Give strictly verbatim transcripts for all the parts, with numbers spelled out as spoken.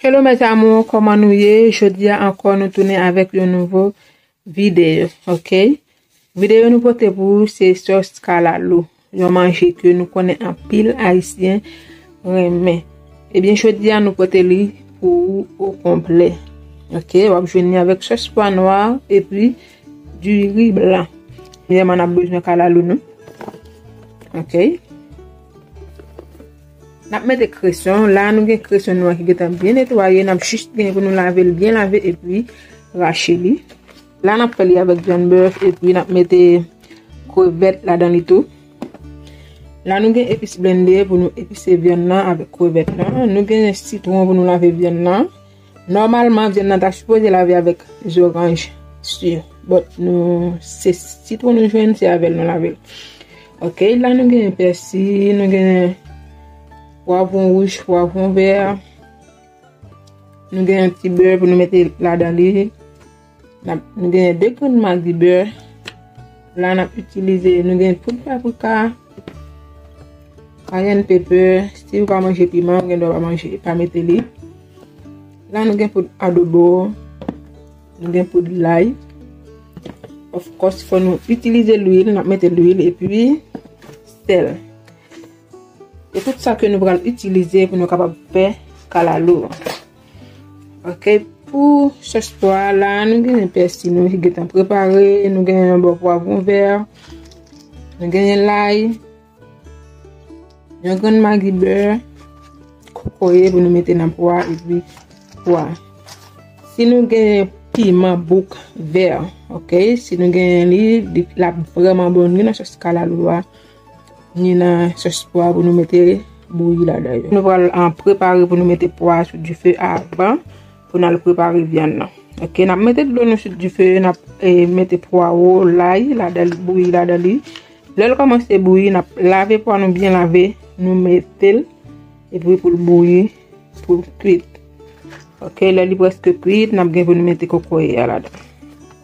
Hello mes amours, kòman nou ye? Jodi a ankò nou tounen avèk yon nouvo videyo, ok? Videyo nou pote pou ou se sòs kalalou, yon manje ke nou konnen anpil Ayisyen renmen. Ebyen, jodi a nou pote li pou ou o konplè. Ok, w ap jwenn li avèk sòs pwa nwa epi diri blan. Premyèman, n ap bezwen kalalou nou. Ok. N ap mete kresyon. La, nou gen kresyon nou an ki gentan byen netwaye. N ap jis gen pou nou lave l byen lave epi rache li. La, n ap fè li avèk vyann bèf epi n ap mete krevèt ladan li tou. La, nou gen epis blende pou nou epise vyann nan avèk krevèt lan. Nou gen sitwon pou nou lave vyann nan. Nòmalman, vyann nan ta sipoze lave avèk zoranj si, but nou, se sitwon nou jwenn, se avè l nou lave l. Ok, la nou gen pèsi, nou gen pwavwon wouj, pwavwon vè. Nou gen yon ti bè pou nou mete ladan li. N ap, nou gen de grenn magi bè. La n ap itilize, nou gen poud paprika, cayenne pepper. Si ou pa manje piman, ou gen dwa pa manje, pa mete li. La nou gen poud adobo, nou gen poud lay. Of course, fò nou itilize lwil, n ap mete lwil epi sèl. E tout sa ke nou pral itilize pou nou kapab fè kalalou. Ok, pou sòs pwa la, nou gen pèsi nou ki gentan prepare, nou gen yon bò pwavwon vè, nou gen lay, yon grenn magi bè, kokoye pou nou mete nan pwa epi pwa. Si nou gen piman bouk vè, ok, si nou gen li, li, l ap vrèman bon, ni nan sòs kalalou a, ni nan sòs pwa pou nou mete bouyi ladan yo. Nou pral, ah, prepare pou nou mete pwa sou dife avan pou n al prepare vyann nan. Ok, n ap mete dlo nou sou dife, n ap, eh, mete pwawo, lay ladan, bouyi ladan li. Lè l kòmanse bouyi, n ap lave pwa nou byen lave, nou mete l, epi pou l bouyi, pou l kwit. Ok, lè li prèske kwit, n ap gen pou nou mete kokoye a ladan.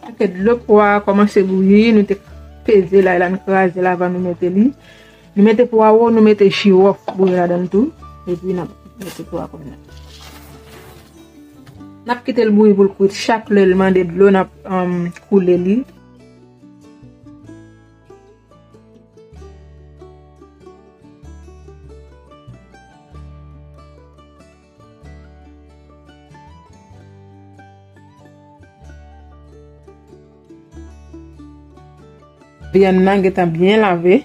Mete dlo pwa a kòmanse bouyi, nou te peze lay la, nou kraze l avan nou mete li. Nou mete pwawo, nou mete jiwòf bouyi ladan l tou, epi n ap mete pwa kòm nan. N ap kite l bouyi pou l kwit. Chak lè l mande dlo, n ap, um, koule li. Vyann nan gentan byen lave.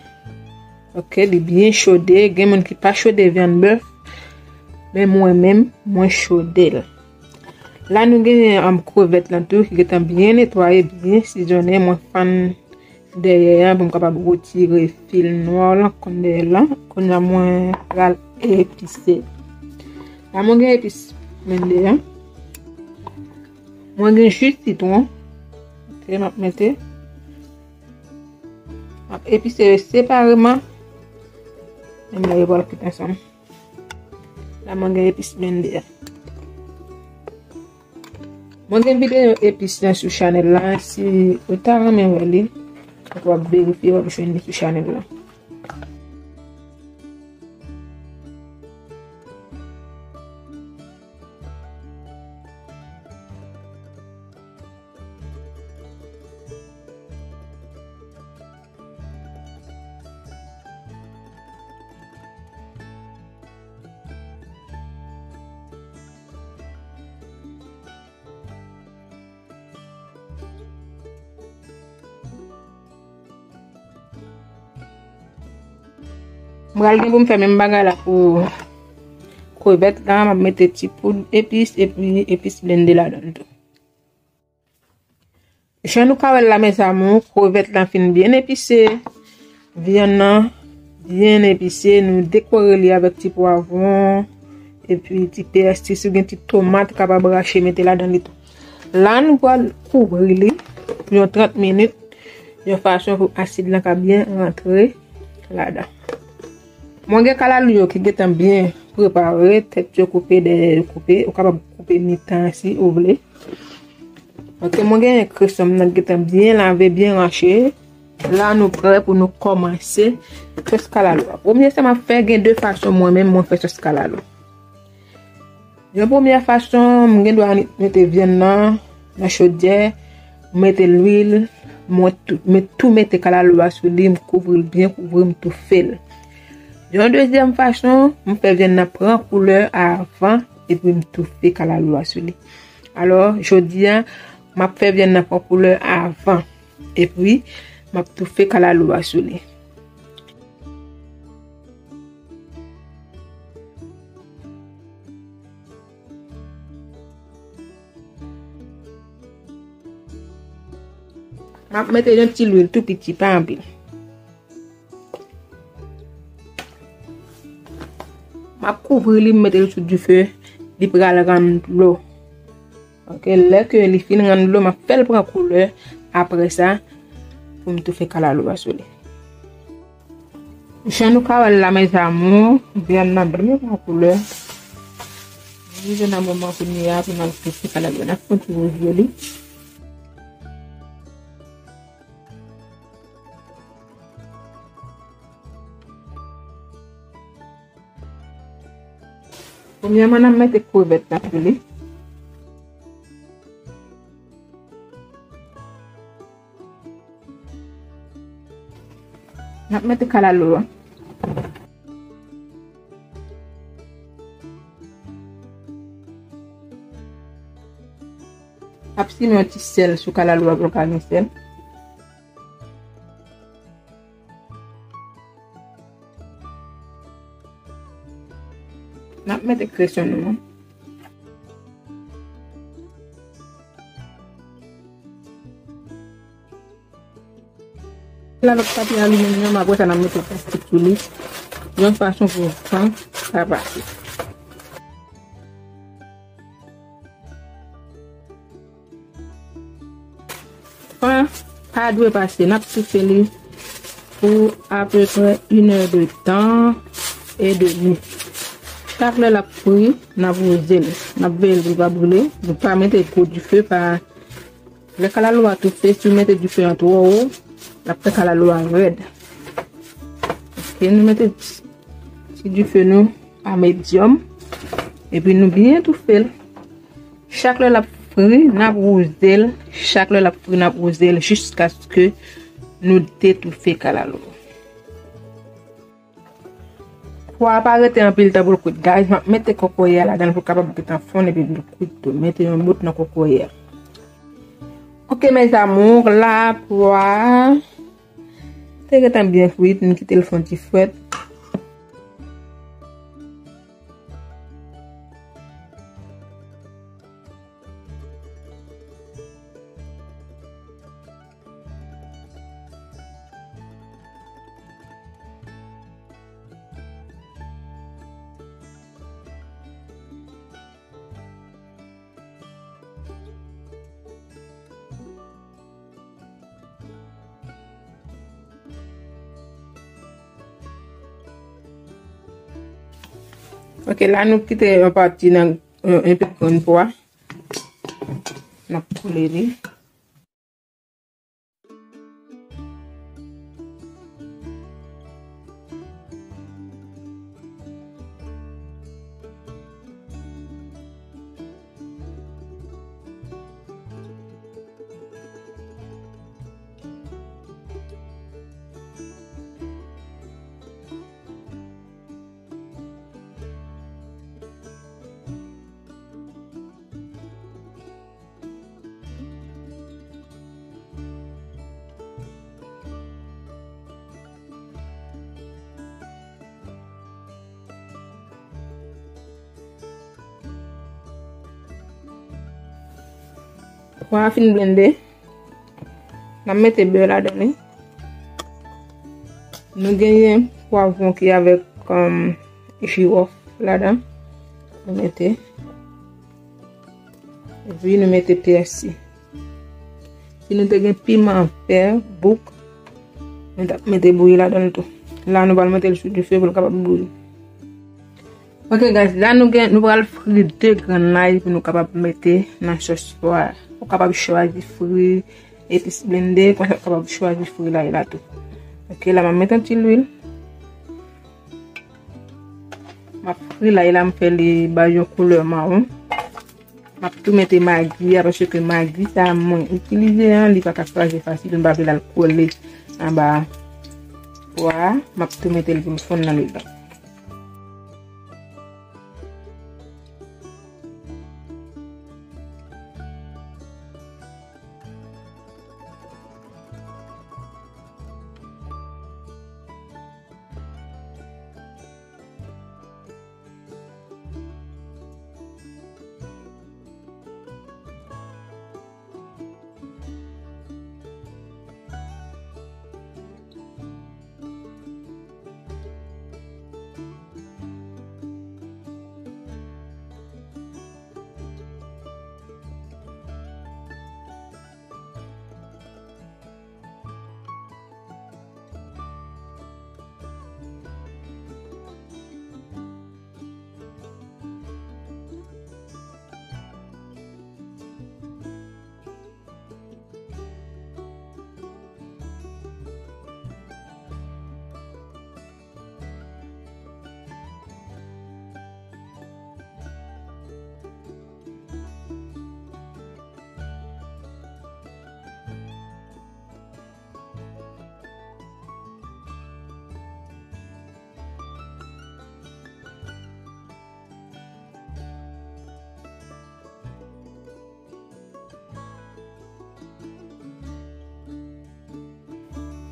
Ok, li byen chode. Gen moun ki pa chode vyann bèf, men mwen menm, mwen chode l. La nou gen, um, krevèt lan tou ki gentan byen netwaye, byen sizonnen. Mwen fann dèyè a pou m kapab retire fil nwa lan konn dèyè lan. Kounye a mwen pral epise. La mwen gen epis blende a. Mwen gen ji sitwon. Ok, m ap mete. M ap epise yo separeman. Menm lè yo pral kwit ansanm. La mwen gen epis blende a. Mwen gen videyo epis lan sou chanèl la. Si ou ta renmen wè li, ou kapab verifye, w ap jwenn li sou chanèl la. M pral gen pou m fè menm bagay la pou krevèt la, m ap mete ti poud epis epi epis blende ladan l tou. Jan nou ka wè l la, mes amours, krevèt lan fin byen epise. Vyann nan byen epise. Nou dekore li avèk ti pwavwon, epi ti pèsi. Si w gen ti tomat, ou kapab rache mete ladan li tou. La, nou pral kouvri li pou yon trant minit, yon fason pou asid lan ka byen rantre ladan. Mwen gen kalalou yo ki gentan byen prepare, tèt yo koupe, dèyè yo koupe. Ou kapab koupe mitan si ou vle. Ok, mwen genyen kresyon m nan gentan byen lave, byen rache. La, nou prè pou nou kòmanse sòs kalalou a. Premye sa m ap fè, gen de fason mwen menm mwen fè sòs kalalou. Yon premyè fason, m gen dwa mete vyann nan nan chodyè, m mete lwil, mwen tou, mwen tou mete kalalou a sou li, m kouvri l byen kouvri, m toufe l. Yon dezyèm fason, m fè vyann nan pran koulè avan, epi m toufe kalalou a sou li. Alò, jodi a, m ap fè vyann nan pran koulè avan, epi m ap toufe kalalou a sou li. M ap mete yon ti lwil tou piti, pa anpil. M ap kouvri li, m mete l sou dife, li pral rann dlo. Ok, lè ke li fin rann dlo, m ap fè l pran koulè. Apre sa, pou m toufe kalalou a sou li. Jan nou ka wè l la, mes amours, vyann nan byen pran koulè. Nou rive nan moman kounye a pou n al toufe kalalou a. N ap fè yon ti wouje li. Premyèman, n ap mete krevèt la sou li. N ap mete kalalou a. N ap simen yon ti sèl sou kalalou a pou l ka gen sèl. N ap mete kreson nou an. La, n ap tape alimenm nan, apre sa, n ap mete plastik sou li, yon fason pou van pa pase. Van pa dwe pase, n ap toufe li pou apeprè inè de tan e demi. Chak lè l ap fri, n ap wouze l. N ap veye l pou l pa boule. Nou pa mete gwo dife, pa, lè kalalou a toufe, si w mete dife an twò wo, l ap fè kalalou a rèd. Ok, nou mete ti dife nou a medyòm. Epi nou byen toufe l. Chak lè l ap fri, n ap wouze l. Chak lè l ap fri, n ap wouze l jiskaske nou detoufe kalalou. Pwa a pa rete anpil tan pou l kwit, guys. M ap mete kokoye a ladan l pou l kapab gentan fonn epi pou l kwit tou. Mete yon bout nan kokoye a. Ok, mes amours, la pwa a te gentan byen kwit, m kite l fè yon ti frèt. Ok, la nou kite yon pati nan, yon, yon pik grenn pwa. N ap koule li. Pwa a fin blende, n ap mete bè ladan li. Nou genyen pwavwon ki avèk, um, jiwòf ladan. Nou mete. Epi nou mete pèsi. Si nou te gen piman vè, bouk, nou t ap mete bouyi ladan l tou. La nou pral mete l sou dife pou l kapab bouyi. Ok guys, la nou gen, nou pral fri de grenn lay pou nou kapab mete nan sòs pwa a. Ou kapab chwazi fri epis blende, konsa ou kapab chwazi fri lay la tou. Ok, la m ap mete yon ti lwil. M ap fri lay la, m fè li bay yon koulè mawon. M ap tou mete magi a, paske magi sa mwen itilize an, li pa ka kraze fasil, m pa vle l al kole anba pwa a. M ap tou mete l pou l fonn nan ledan.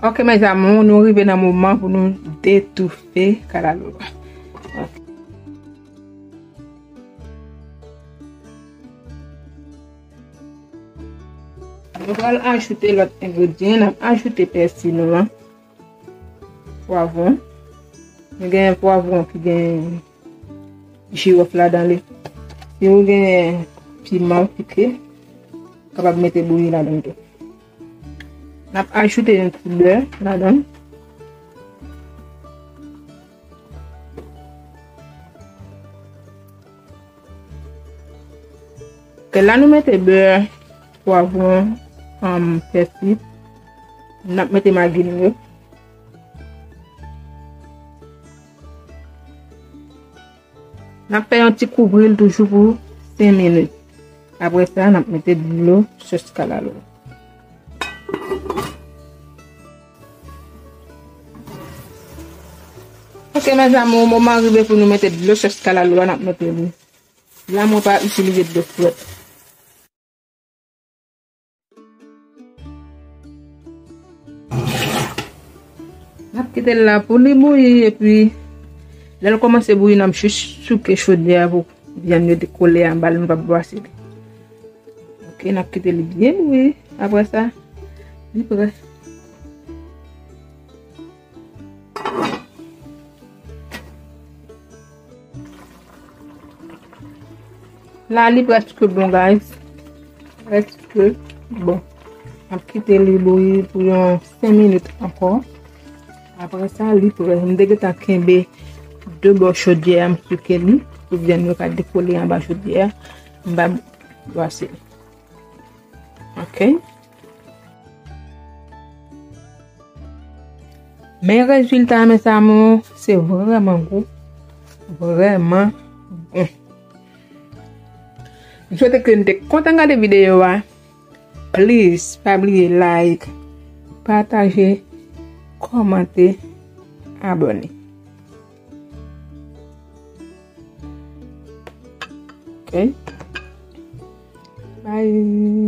Ok, mes amours, nou rive nan moman pou nou detoufe kalalou a. Ok. Nou pral ajoute lòt engredyan, n ap ajoute pèsi nou an, pwavwon. Nou gen pwavwon ki gen jiwòf ladan li. Si ou gen piman pike, kapab mete bouyi ladan tou. N ap ajoute yon ti bè ladan. Ke la nou mete bè, pwavwon, um, pèsi. N ap mete magi nou yo. N ap fè yon ti kouvri l toujou pou senk minit. Apre sa, n ap mete dlo sòs kalalou. Ok, mes amours, moman rive pou nou mete dlo sòs kalalou a, n ap mete li. La, mwen pa itilize dlo frèt. N ap kite l la pou li bouyi, epi lè l kòmanse bouyi, n ap jis souke chodyè a pou vyann yo dekole anba l, nou p ap bwase li. Ok, n ap kite li byen bouyi. Apre sa, li prè. La, li prèske bon, guys. Prèske bon. M ap kite li bouyi pou yon senk minit ankò. Apre sa, li prè. M te gentan kenbe de bò chodyè a, m souke li pou vyann yo ka dekole anba chodyè a. M pa bwase li. Ok. Men rezilta, mes amours, se vrèman gou, vrèman bon. M swete ke n te kontan gade videyo a. Please, pa bliye like, pataje, kòmante, abòne. Ok. Bye.